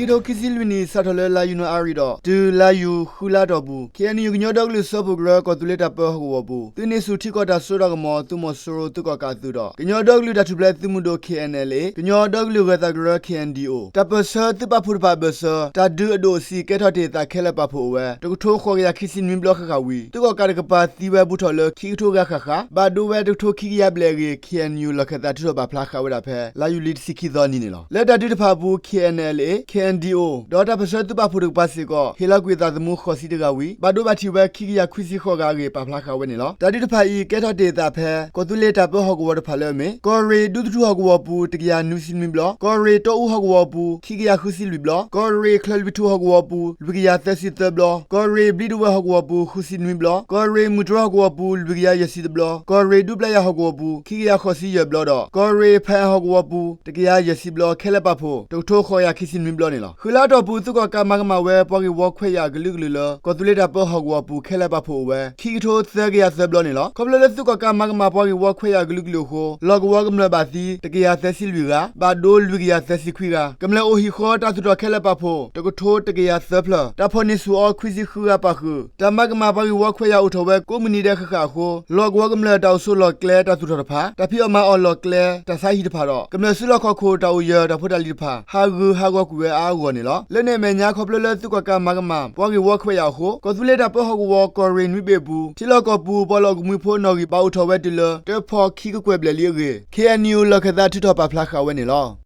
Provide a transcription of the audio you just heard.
ခံကထိခံဆံလွံၢ်နံၣ် စးထီၣ်လၢလါယူၤနူၤအါရံၤဒီး တုၤလါယူၤ ဃုလါအတီၢ်ပူၤ ခ့ၣ်အဲၣ်ယူၣ် ကညီဒီကလုာ်စၢဖှိၣ်ကရၢ ကီၢ်သူလ့ၤတၢ်ပၢဟီၣ်ကဝီၤပူၤ သုးန့ၢ်ဆူၣ်ထံကီၢ်တၢ်စိတၢ်ကမီၤ သုးမီၤစိရိၤသုးကီၣ်ကးအသုးဒီး ကညီဒီကလုာ်တၢ်ထူၣ်ဖျဲးသုးမုၢ်ဒိၣ် ခ့ၣ်အဲၣ်ယူၣ် ကညီဒီကလုာ်ဂၢၢ်သးကရၢ ခ့ၣ်အဲၣ်ယူၣ် တၢ်ပၢၢ်ဆၢသုးပာ်ဖှိၣ်တဖၣ်အဘၢၣ်စၢၤ တၢ်ဒုးအဒိၣ်အဆံးကဲထီၣ်တ့ၢ်အသးခဲလၢာ်ပာ်ဖှိၣ်အိၣ်ဝဲ တကထိဃိးကယၤခံဆံနွံဘျီဃၣ်ဃၣ်ဝံၤ သုးကီၣ်ကးတကပၤသံဝဲဘူးထီၣ်လၢ ခံကထိဂၤဃၣ်ဃၣ် ဘၣ်ဒိဝဲတကထိခံကယၤဘျဲၣ်အဂ့ၢ် ခ့ၣ်အဲၣ်ယူၣ် လီၢ်ခၢၣ်သးထုးထီၣ်ပာ်ဖျါဃာ်ဝဲဒၣ်ဖဲ လါယူၤလံတဆံခံသီအနံၤန့ၣ်လီၤ. လၢတၢ်ဒုးတဖၣ်အပူၤ ခ့ၣ်အဲၣ်ယူၣ် ခ့ၣ်အဲၣ်ယူၣ် ဒီးတၢ်ပၢၢ်ဆၢသုးပာ်ဖှိၣ်တကပၤစ့ၢ်ကီး ဟ့ၣ်လီၤကွံာ်အသးသမူဃိးဆံတဂၤဝံၤ ဘၣ်ဒိဘၣ်ထံးဝဲခံကယၤခွံဆံဃိးဂၤအဂ့ၢ် ပာ်ဖျါဃာ်ဝဲန့ၣ်လီၤ. တၢ်ဒုးတဖၣ်အံၤ ကဲထီၣ်တ့ၢ်အသးဖဲ ကီၢ်သူလ့ၤတၢ်ပၢဟီၣ်ကဝီၤတဖၣ်လၢအမ့ၢ် ကီၢ်ရ့ၣ်ဒူသထူၣ်ဟီၣ်ကဝီၤပူၤ တကယၤနွံဆံနွံဘျီ, ကီၢ်ရ့ၣ်တီအူဟီၣ်ကဝီၤပူၤ ခံကယၤဃုဆံလွံၢ်ဘျီ, ကီၢ်ရ့ၣ်ချၢၣ်လွံၢ်ထူၣ်ဟီၣ်ကဝီၤပူၤ လွံၢ်ကယၤသၢဆံသၢဘျီ, ကီၢ်ရ့ၣ်ဘျံးဒဝဲၢ်ဟီၣ်ကဝီၤပူၤ ဃုဆံနွံဘျီ, ကီၢ်ရ့ၣ်မုၢ်တြီၢ်ဟီၣ်ကဝီၤပူၤ လွံၢ်ကယၤယဲၢ်ဆံတဘျီ, ကီၢ်ရ့ၣ်ဒူပျဲယၤဟီၣ်ကဝီၤပူၤ ခံကယၤဃိးဆံယဲၢ်ဘျီဒီး ကီၢ်ရ့ၣ်ဖၣ်အဲၣ်ဟီၣ်ကဝီၤပူၤ တကယၤယဲၢ်ဆံဘျီ ခဲလၢာ်ပာ်ဖှိၣ် တကထိဃိးကယၤခံဆံနွံဘျီန့ၣ်လီၤ. ဃုလါအတီၢ်ပူၤ သုးကီၣ်ကးမၤကမၣ်ဝဲ ပှၤဂ့ၢ်ဝီခွဲးယာ်အကလုာ်ကလုာ်လၢ ကီၢ်သူလ့ၤတၢ်ပၢဟီၣ်ကဝီၤအပူၤ ခဲလၢာ်ပာ်ဖှိၣ်အိၣ်ဝဲ ခံကထိသၢကယၤသၢဘျီန့ၣ်လီၤ. ခီဖျိလၢသုးကီၣ်ကးမၤကမၣ်ပှၤဂ့ၢ်ဝီခွဲးယာ်အကလုာ်ကလုာ်အဃိ လီၢ်ကဝီၤကမျၢၢ်ဘၣ်သံ တကယၤသၢဆံလွံၢ်ဂၤ, ဘၣ်ဒိလွံၢ်ကယၤသၢဆံခွံဂၤ, ကမျၢၢ်အိၣ်ဟံၣ်ဃီတၢ်သူၣ်ထီၣ်ခဲလၢာ်ပာ်ဖှိၣ် တကထိတကယၤသၢဖျၢၣ်, တၢ်ဖီၣ်န့ၢ်ဆူၣ်အီၤ ခွံဆံဃုဂၤပာ်ဃုာ်, တၢ်မၤကမၣ်ပှၤဂ့ၢ်ဝီခွဲးယာ်အိၣ်ထီၣ်ဝဲ ကိးမုၢ်နံၤဒဲးဃၣ်ဃၣ်အဃိ လီၢ်ကဝီၤကမျၢၢ်တၢ်အိၣ်ဆိးလီၢ်ကျဲတၢ်သူၣ်ထီၣ်တဖၣ်, တၢ်ဖံးအီၣ်မၤအီၣ်လီၢ်ကျဲ တၢ်ဆါဟံၣ်တဖၣ်ဒီး ကမျၢၢ်စုလီၢ်ခီၣ်ခိၣ်တၢ်အိၣ်ယၢၤတၢ်ဖိတၢ်လံၤတဖၣ် ဟးဂူာ်ဟးဂီၤကွံာ်ဝဲအါအါဂီၢ်ဂီၢ်န့ၣ်လီၤ. လၢန့ၣ်အမဲာ်ညါ ခီဖျိလၢသုးကီၣ်ကးမၤကမၣ် ပှၤဂ့ၢ်ဝီခွဲးယာ်အဃိ ကီၢ်သူလ့ၤတၢ်ပၢဟီၣ်ကဝီၤ ကီၢ်ရ့ၣ်နွံဘ့ၣ်အပူၤ ထံလီၢ်ကီၢ်ပူၤ ပှၤလီၢ်အိၣ်ကမှံဖိအနီၣ်ဂံၢ် ဘၣ်အိၣ်ထီၣ်ဝဲတုၤလၢ တၢဖီၣ်ခံကကွဲၢ်ဘျဲၣ်လံအဂ့ၢ် ခ့ၣ်အဲၣ်ယူၣ် လီၢ်ခၢၣ်သးထုးထီၣ်ပာ်ဖျါဃာ်ဝဲန့ၣ်လီၤ.